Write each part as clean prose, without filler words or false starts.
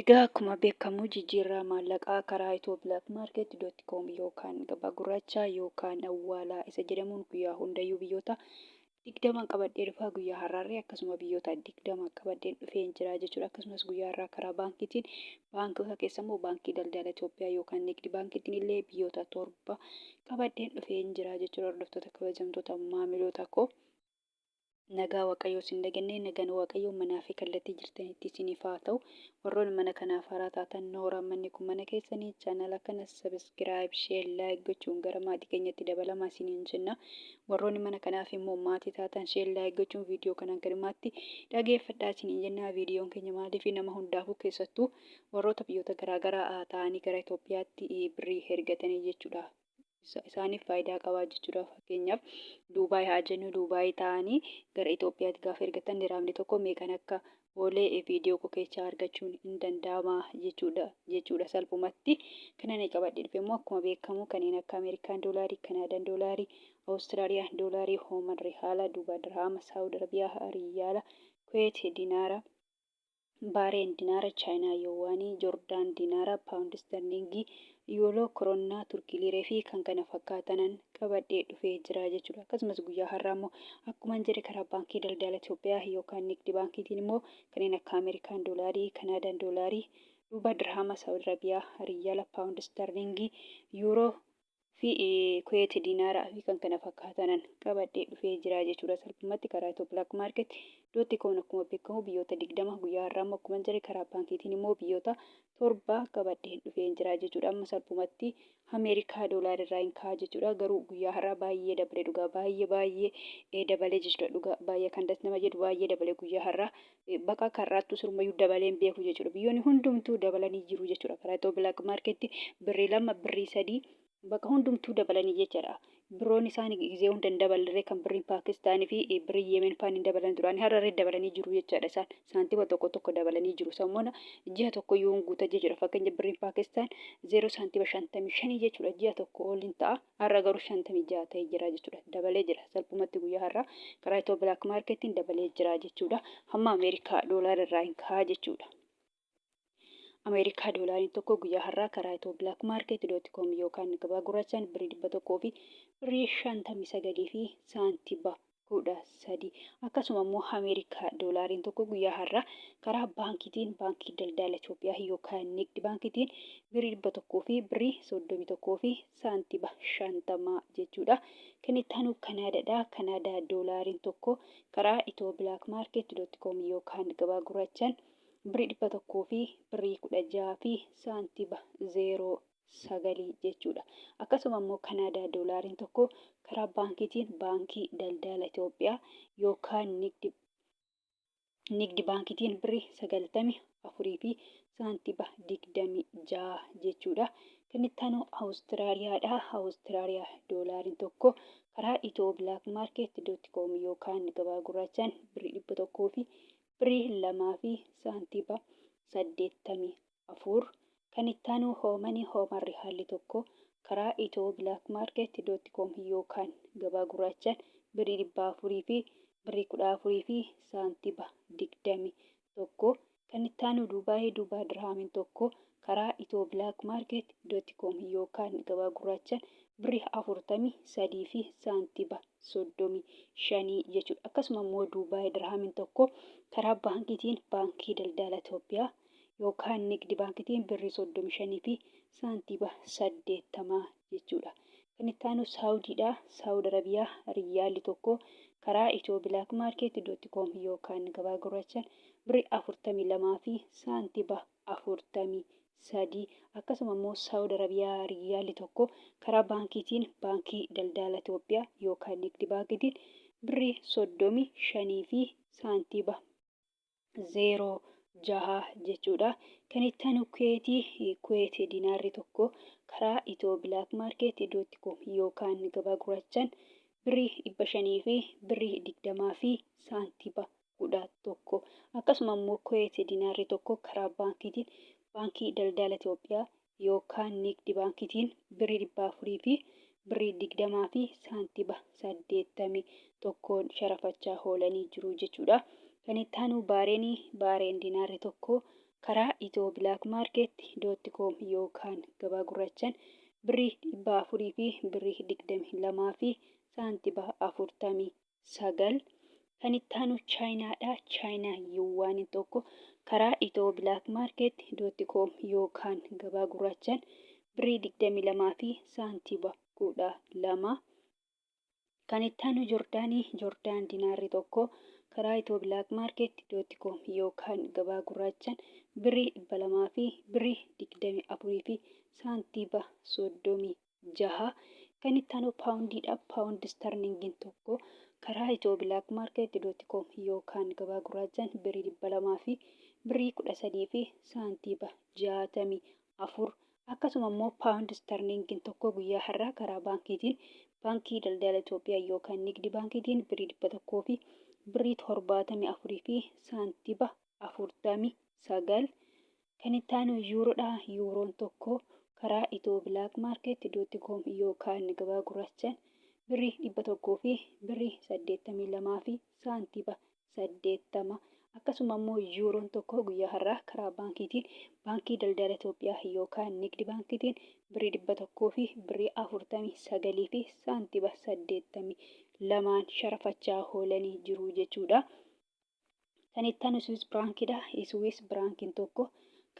Egaa akkuma beekamu jijjiirraa maallaqaa karaa ethio-blackmarket.com yookaan gabaa gurraachaa yookaan awwaalaa isa jedhamuun guyyaa hundayyuu biyyoota 20 qabadhee dhufaa. Guyyaa har'aarree akkasuma biyyoota 20 qabadheen dhufeen jira jechuudha. Akkasumas guyyaa har'aa karaa baankiitiin, baankota keessa immoo Baankii Daldala Itoophiyaa yookaan Nigdi Baankiitiin illee biyyoota 7 qabadheen dhufeen jira jechuudha. Hordoftoota kabajamtoota maamiloota koo. Nagaa Waaqayyoo isin dagannee, nagaan Waaqayyoo manaa fi kallattii jirtanitti isiniif haa ta'u. Warroonni mana kanaaf haaraa taatan, nooraa, manni kun mana keessanii, chaanala kana subscribe, share, like gochuun gara maatii keenyatti dabalamaa isiniin jenna. Warroonni mana kanaaf immoo maatii taatan, share, like gochuun viidiyoo kanaan gadimaatti dhageeffadhaa isiniin jenna. Viidiyoon keenya maaliif nama hundaafuu, keessattuu warroota biyyoota garaagaraa ta'anii gara Itoophiyaatti birrii ergatanii jechuudha. Isaaniif faayidaa qabaa jechuudha. Fakkeenyaaf Duubaay haa jennu, Duubaay ta'anii gara Itoophiyaatti gaafa ergatan diraamni tokko meeqan akka oolee viidiyoo koo keessaa argachuun hin danda'ama jechuudha salphumatti. Kan ani qabadhee dhufe immoo akkuma beekamu kanneen akka Ameerikaan doolaarii, Kanaadaan doolaarii, Awustiraaliyaan doolaarii, Hooman rihaala, Duubaa dirhaama, Saawud Arabiyaa riyaala, Kuweet dinaara, Baareen Dinaara, Chaayinaa Yowaanii, Jordaan Dinaara, Paawundi Isterliingii, Yuuroo, Koroonnaa, Turkii Liiree fi kan kana fakkaatanan qabadhee dhufee jira jechuudha. Akkasumas guyyaa har'aa immoo akkuman jedhe karaa Baankii Daldala Itoophiyaa yookaan Nigdi Baankiitiin immoo kanneen akka Ameerikaan Doolaarii, Kanaadaan Doolaarii, Duubaa Dirhaama, Saawud Arabiyaa Riyaala, Paawundi Isterliingii, Yuuroo fi Kuweet Dinaara fi kan kana fakkaatanan qabadhee dhufee jira jechuudha. Salphumatti karaa Ethio Black Market dot com akkuma beekamu biyyoota 20, guyyaa har'aa immoo akkuma jedhe karaa baankiitiin immoo biyyoota 7 qabadhee dhufee jira jechuudha. Amma salphumatti Ameerikaa doolaar irraa hin ka'a jechuudha. Garuu guyyaa har'aa baay'ee dabale dhugaa, baay'ee baay'ee dabale jechuudha. Dhugaa baay'ee kan das nama jedhu, baay'ee dabale guyyaa har'aa. Baqa karraattuu sirumayyuu dabalee hin beeku jechuudha. Biyyoonni hundumtuu dabalanii jiru jechuudha. Karaa Ethio Black Market birrii 2, birrii 3, bakka hundumtuu dabalanii jechuudha. Biroon isaanii gizee hunda hin dabalre, kan birriin Paakistaanii fi birrii Yemen faan hin dabalan duraan, har'arree dabalanii jiru jechuudha. Isaan saantima tokko tokko dabalanii jiru. Sammoona ji'a tokko yoo hin guuta jechuudha. Fakkeenya birriin Paakistaan 0 saantima 55 jechuudha. Ji'a tokko ol hin ta'a. Har'a garuu 56 ta'ee jira jechuudha. Dabalee jira. Salphumatti guyyaa har'aa karaa Ethio Black Marketiin dabalee jira jechuudha. Hamma Ameerikaa doolaara irraa hin ka'a jechuudha. Ameerikaa doolaariin tokko guyyaa har'aa karaa Ethio Black Market dot com yookaan gabaa gurraachaan birrii 100 fi birrii 59 fi saantiba 13. Akkasuma immoo Ameerikaa doolaariin tokko guyyaa har'aa karaa baankiitiin, Baankii Daldala Itoophiyaa yookaan Nigdi Baankiitiin, birrii 100 fi birrii 31 fi saantiba 50 jechuudha. Kan itti aanu Kanaadaadha. Kanaadaa doolaariin tokko karaa Ethio Black Market dot com yookaan gabaa gurraachaan birrii 100 fi birrii 16 fi saantiba 0 sagalii jechuudha. Akkasuma immoo Kanaadaa doolaariin tokko karaa baankiitiin, Baankii Daldala Itoophiyaa yookaan Nigdi Baankiitiin, birrii 94 fi saantiba 26 jechuudha. Kan itti aanu Awustiraaliyaadha. Awustiraaliyaa doolaariin tokko karaa Ethio Black Market dot com yookaan gabaa gurraachaan birrii 100 fi birrii 2 fi saantiba 84. Kan itti aanu Hoomani, Hooman Rihaalli tokko karaa Ethio Black Market dot com yookaan gabaa gurraachaan birrii 400 fi birrii 14 fi saantiba 21. Kan itti aanu Duubaay, Duubaa Dirhaamiin tokko karaa Ethio Black Market dot com yookaan gabaa gurraachaan birrii 43 fi saantiba 35 jechuudha. Akkasuma immoo Duubaay Dirhaamiin tokko karaa baankiitiin, Baankii Daldala Itoophiyaa yookaan Nigdi Baankiitiin, birrii 35 fi saantiba 80 jechuudha. Kan itti aanu Saawudiidha. Saawud Arabiyaa riyyaalli tokko karaa Ethio Black Market dot com yookaan gabaa gurraachaan birrii 42 fi saantiba 43. Akkasuma immoo Saawud Arabiyaa riyyaalli tokko karaa baankiitiin, Baankii Daldala Itoophiyaa yookaan Nigdi Baankiitiin, birrii 35 fi saantiba 0 6 jechuudha. Kan itti aanu Kuweetii, Kuweet dinaarri tokko karaa Ethio Black Market dot com yookaan gabaa gurraachaan birrii 500 fi birrii 20 fi saantiba 11. Akkasuma immoo Kuweet dinaarri tokko karaa baankiitiin, Baankii Daldala Itoophiyaa yookaan Nigdi Baankiitiin, birrii 400 fi birrii 20 fi saantiba 81n sharafachaa oolanii jiru jechuudha. Kan itti aanu Baareenii, Baareen dinaarri tokko karaa Ethio Black Market dot com yookaan gabaa gurraachaan birrii 400 fi birrii 22 fi saantiba 49. Kan itti aanu Chaayinaadha. Chaayinaa yuwaaniin tokko karaa Ethio Black Market dot com yookaan gabaa gurraachaan birrii 22 fi saantiba 12. Kan itti aanu Jordaanii, Jordaan dinaarri tokko karaa Ethio Black Market dot com yookaan gabaa gurraachaan birrii 200 fi birrii 24 fi saantiba 36. Kan itti aanu paawundiidha. Paawundi istarlingiin tokko karaa Ethio Black Market dot com yookaan gabaa gurraachaan birrii 200 fi birrii 13 fi saantiba 64. Akkasuma immoo paawundi istarliingiin tokko guyyaa har'aa karaa baankiitiin Baankii Daldala Itoophiyaa yookaan Nigdi Baankiitiin birrii 100 fi birrii 74 fi saantiba 49. Kan itti aanu yuuroodha. Yuuroon tokko karaa Ethio Black Market dot com yookaan gabaa gurraachaan birrii 100 fi birrii 82 fi saantiba 80. Akkasuma immoo yuuroon tokko guyyaa har'aa karaa baankiitiin Baankii Daldala Itoophiyaa yookaan Nigdi Baankiitiin birrii 100 fi birrii 49 fi saantiba 82n sharafachaa oolanii jiru jechuudha. Kan itti aanu Swiss Biraankiidha. Swiss Biraankiin tokko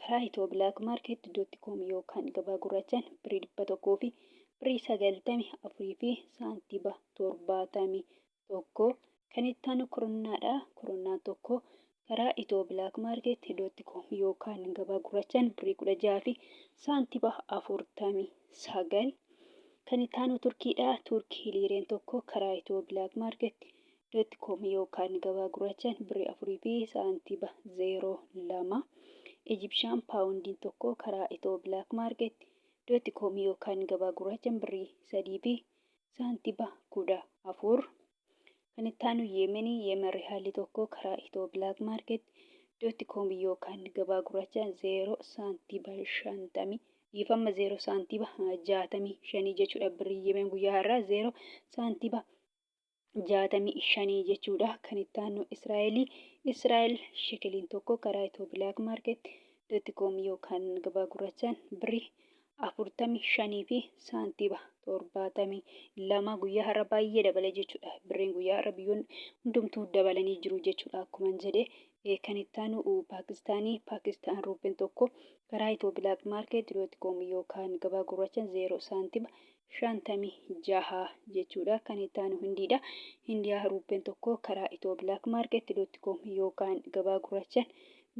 karaa Ethio Black Market dot com yookaan gabaa gurraachaan birrii 100 fi birrii 94 fi saantiba 71. Kan itti aanu koronnaadha. Koronnaan tokko karaa Ethio Black Market dot com yookaan gabaa gurraachaan birrii 16 fi saantiba 49. Kan itti aanu Turkiidha. Turkii liireen tokko karaa Ethio Black Market dot com yookaan gabaa gurraachaan birrii 4 fi saantiba 02. Egyptian paawundiin tokko karaa Ethio Black Market dot com yookaan gabaa gurraachaan birrii 3 fi saantiba 14. Kan itti aanu Yeemenii, Yeemen rihaalli tokko karaa Ethio Black Market dot com yookaan gabaa gurraacha 0 saantiba 50, dhiifama, 0 saantiba 65 jechuudha. Birrii Yeemen guyyaa har'aa 0 saantiba 65 jechuudha. Kan itti aanu Israa'elii, Israa'el shekeliin tokko karaa Ethio Black Market dot com yookaan gabaa gurraachaan birrii 45 fi saantiba 72. Guyyaa har'a baay'ee dabale jechuudha. Birriin guyyaa har'a biyyoonni hundumtuu dabalanii jiru jechuudha akkuman jedhe. Kan itti aanu Paakistaanii, Paakistaan ruupiin tokko karaa Ethio Black Market dot com yookaan gabaa gurraachaan 0 saantiba 56 jechuudha. Kan itti aanu Hindiidha. Hindiyaa ruupiin tokko karaa Ethio Black Market dot com yookaan gabaa gurraachaan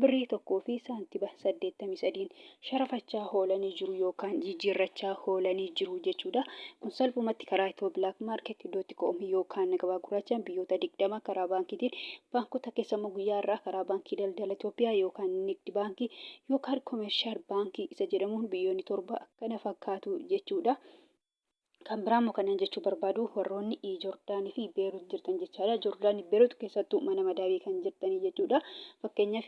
birrii 1 fi saantiba 83n sharafachaa oolanii jiru yookaan jijjiirrachaa oolanii jiru jechuudha. Kun salphumatti karaa Ethio Black Market dot com yookaan gabaa gurraachaan biyyoota 20 karaa baankiitiin, baankota keessa immoo guyyaa har'aa karaa Baankii Daldala Itoophiyaa yookaan Nigdi Baankii yookaan Commercial Baankii isa jedhamuun biyyoonni 7 akkana fakkaatu jechuudha. Kan biraa immoo kanan jechuu barbaadu warroonni Joordaanii fi Beerut jirtan jechaadha. Joordaanii fi Beerut keessattuu mana madaabee kan jirtanii jechuudha. Fakkeenyaaf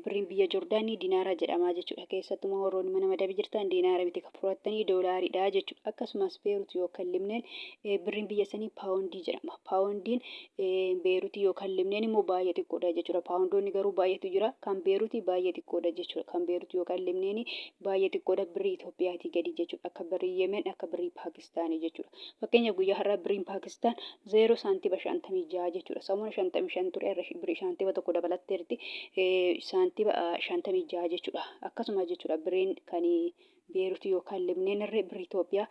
birriin biyya Joordaanii dinaara jedhamaa jechuudha. Keessattuu warroonni mana madaabee jirtan dinaara miti kan fudhattanii doolaariidha jechuudha. Akkasumas Beerut yookaan Libneen birriin biyya sanii paawundii jedhama. Paawundiin Beerutii yookaan Libneen immoo baay'ee xiqqoodha jechuudha. Paawundoonni garuu baay'eetu jira. Kan Beerutii baay'ee xiqqoodha jechuudha. Kan Beerut yookaan Libneen baay'ee xiqqoodha, birrii Itoophiyaatii gadi jechuudha. Akka birrii Yemen, akka birrii Paakistaanii jechuudha. Fakkeenyaaf guyyaa har'aa birriin Paakistaan 0 saantiba 56 jechuudha. Samoona 55 ture, irra birrii saantiba tokko dabalatteerti, saantiba 56 jechuudha. Akkasuma jechuudha, birriin kan Beeruti yookaan Libneen irree birrii Itoophiyaa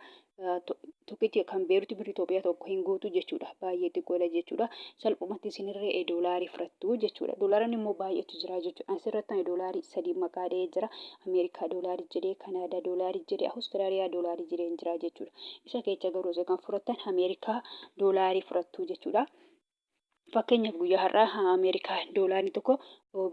tokkichi kan Beeruti birrii Itoophiyaa tokko hin guutu jechuudha. Baay'ee xiqqoodha jechuudha. Salphumatti isinirree doolaarii fudhattu jechuudha. Doolaaronni immoo baay'eetu jira jechuudha. Asirratti ani doolaarii sadii maqaa dha'ee jira. Ameerikaa doolaarii jedhee, Kanaadaa doolaarii jedhee, Awustiraaliyaa doolaarii jedhee jira jechuudha. Isa keessa garuu isa kan fudhattan Ameerikaa doolaarii fudhattu jechuudha. Fakkeenyaaf guyyaa har'aa Ameerikaa doolaarri tokko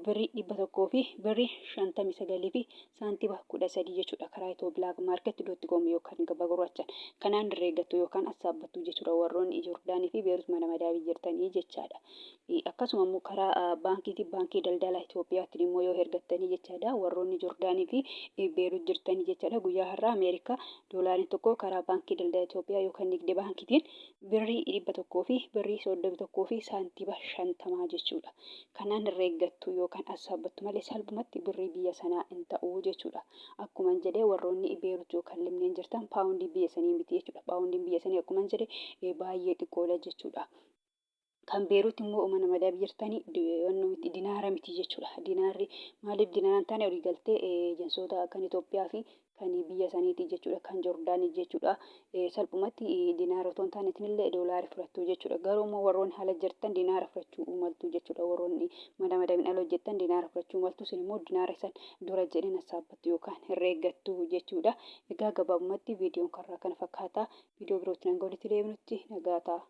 birrii 100 fi birrii 59 fi saantiba 13 jechuudha, karaa Ethio Black Market dot com yookaan gabaa gurraachaan. Kanaan herreeggattu yookaan assaabbattu jechuudha warroonni Joordaanii fi Beerut mana madaabii jirtanii jechaadha. Akkasuma immoo karaa baankiitii Baankii Daldala Itoophiyaatiin immoo yoo hergattanii jechaadha, warroonni Joordaanii fi Beerut jirtanii jechaadha, guyyaa har'aa Ameerikaa doolaarri tokko karaa Baankii Daldala Itoophiyaa yookaan Nigdi Baankiitiin birrii 100 fi birrii 31 fi saantiba 50 jechuudha. Kanaan herreeggattu herreeggattu yookaan assaabbattu malee salphumatti birrii biyya sanaa hin ta'u jechuudha. Akkuman jedhe warroonni Beerut yookaan Libneen jirtan paawundii biyya sanii miti jechuudha. Paawundiin biyya sanii akkuman jedhe baay'ee xiqqoodha jechuudha. Kan Beerut immoo mana madaab jirtanii wannoo miti dinaara miti jechuudha. Dinaarri maaliif dinaara hin taane olii galtee ejensoota kan Itoophiyaa fi kan biyya saniiti jechuudha. Kan Jordaanii jechuudha. Salphumatti dinaara otoo hin taane isinillee doolaari fudhattu jechuudha. Garuu immoo warroonni haala jirtan dinaara fudhachuu maltu jechuudha. Warroonni mana madaamiin ala hojjettan dinaara fudhachuu maltu. Isin immoo dinaara isan dura jedheen hassaabbattu yookaan herreeggattu jechuudha. Egaa gabaabumatti viidiyoon karraa kana fakkaata. Viidiyoo birootti hanga walitti deebinutti nagaa ta'a.